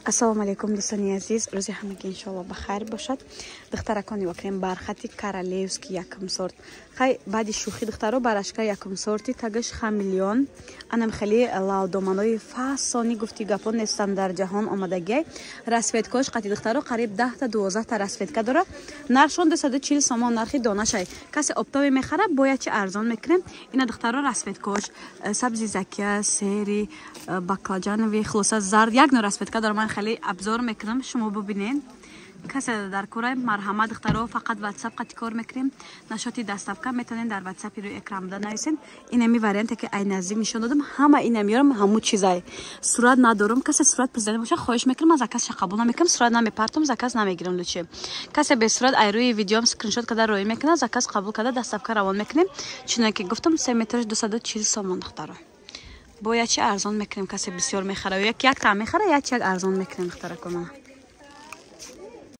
Ассалому алайкум, дӯстони азиз, рӯзи ҳамагӣ иншоалло ба хайр бошад. Духтаракон, нигоҳ кунем, бархати королевский якум сорт. Хай, баъди шӯхӣ, духтаро, барашка якум сорти, тагаш хамелеон. Анам хеле лавдоманои фасони, гуфти гапон нестан, дар ҷаҳон омадагиай. Расцветкош қати, духтаро, қариб 10-та, 12-та расцветка дора. Нархшон 240 сомон, нархи донашай. Касе оптовый мехара, бояд чи арзон мекунем. Ина, духтаро, расцветкош сабзи закия, серый, баклажановый, хулоса, зард, як но расцветка дора. Ман хеле обзор мекунам, шумо бубинед. Касе дар кора, марҳамат, духтаро, фақат Ватсап қати кор мекунем. Насчёти доставка метавонед дар Ватсапи рӯи экран буда нависен. Инами варианте, ки ай наздик нишон додам, ҳама инамиёрам, ҳаму чизай. Сурат надорам. Касе сурат президент боша, хоҳиш мекунам, аз заказ ша қабул намекунам, сурат намепартом, заказ намегирам. Лучше касе бесурат ай рӯи видеом скриншот карда роӣ мекунад, заказ қабул карда, доставка равон мекунем. Чуне ки гуфтам, 3 метраш 240 сомон, духтаро. Бояд чи арзон мекунем, касе бисёр мехара, як якта мехара, як чи як арзон мекунем, духтаракона.